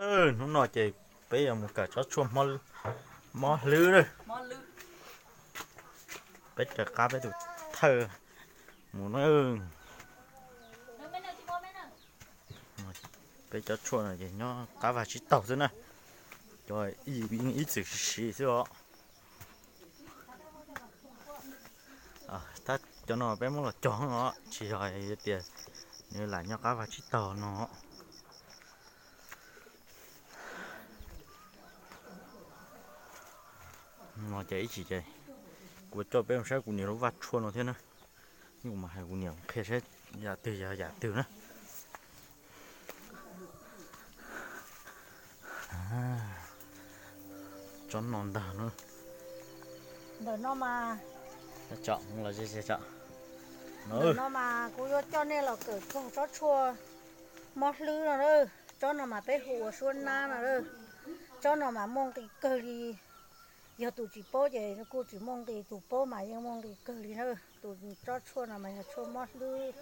Hnub no ces peb yuav mus kawm tsob tshuaj mob hlwb na. Peb raws qab peb tus thawj mus na. Peb cov tshuaj no ces nyob qab vaj tsib taug xwb na. Cov ib txwm siv xwb os. Tab cov no peb muab los cog os, tsis yog tias nws lam nyob qab vaj tsib taug no. No ces ib chim ces kuv coj peb mus saib kuv niam lub vaj tshuaj no thiab na. Kuv mas hais kuv niam qhia saib yam twg yog yam twg na. Tsob no ntag na. Ntawm no mas, ntawm no mas kuv yuav coj nej los kawm txog tsob tshuaj mob hlwb no na. Tsob no mas peb hu ua suab nab no. Tsob no mas muaj nqis kawg li. Yog tus tsis paub ces kuj tsis muaj nqis, tus paub mas yeej muaj nqis kawg li na. Tus tsob tshuaj no mas yog tshuaj mob hlwb.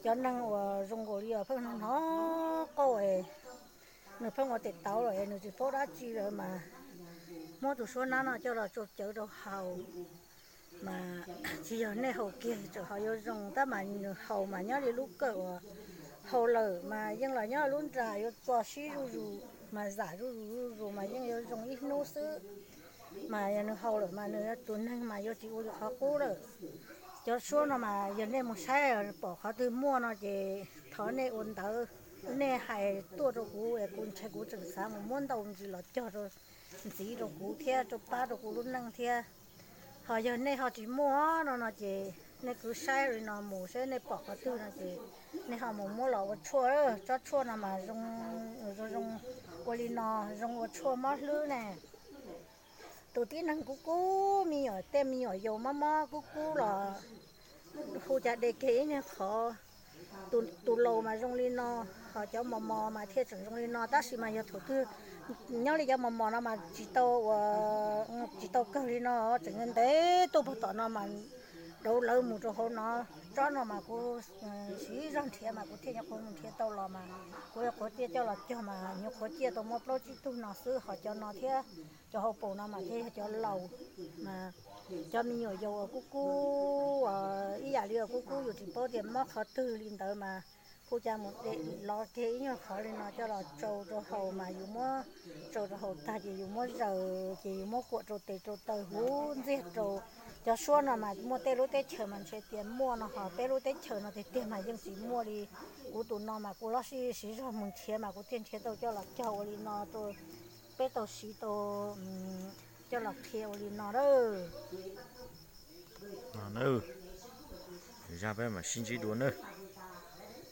Cov neeg uas zoo nkaus li uas pheej hnov hnov qauj es nws pheej ua tes tauv lawm es nws tsis paub dab tsi lawm mas muab tus suab nab no coj los tsau cawv rau haus. Mas tsis yog nej haus kiag tseem ho yuav zoo, tab mas nws haus mas nyob li lub kawm uas haus lawm mas yeej los nyob lub nra yuav txo sib zuj zus, mas zam zuj zus zuj zus mas yeej yuav zoo ib hnub xwb. Mas yog nws haus lawm mas nws tus neeg mas yuav tsis ua li qhov qub lawm. Cov suab no mas yog nej mus saib pom qhov twg muaj no ces thov nej ua ntawv, nej hais tuaj rau kuv es kuv ntshe kuv tseem xav mus muab ntau ntsis los cog rau ntxiv rau kuv thiab rau pab rau kuv lub neej thiab. Ho yog nej ho tsis muaj no no ces nej kwv saib li no mus saib nej pom qhov twg no ces nej ho mus muab los ua tshuaj. Tsob tshuaj no mas zoo, zoo, zoo ua li no, zoo ua tshuaj mob hlwb ne. Tus tib neeg kub kub, me nyuam, tej me nyuam yaus mob mob kub kub los hu cas de kiag ib nyuag qhov. Tus laus mas zoo li no, ho cov mos mos mas thiaj tseem zoo li no, tab sis mas yog thaum twg nyob li cov mos mos no mas tsis tau ua, tsis tau kawg li no, tseem ntev tuaj puag tom no mas dauv lawv mus rau hauv no. Tsob no mas kuv siv zog nrhiav mas kuv thiaj nyuam qhuav mus nrhiav tau los mas kuv nyuam qhuav thiaj coj los cog mas nyuam qhuav ciaj tau muaj plaub tsib tug no xwb, ho cov no thiab cov hauv paus no mas thiaj yog cov laus. Mas cov me nyuam yaus uas kub kub, ib yam li uas kub kub yus tsis paub tias mob qhov twg li ntawd mas hu cas mus de los kiag ib nyuag qhov li no coj los tsau rau haus mas yus muab tsau rau haus tag ces yus muab zaws ces yus muab kuam rau tes rau taw huv ntxiag rau. Cov suab no mas muaj tej lub teb chaws mas ntshe tias muaj no, ho peb lub teb chaws no tiag tiag mas yeej tsis muaj li. Kuv tus no mas kuv los siv, siv zog mus nrhiav mas kuv thiaj nrhiav tau coj los cog ua li no rau peb tau siv tau, coj los qhia ua li no na. Zaj peb mam sib ntsib dua na.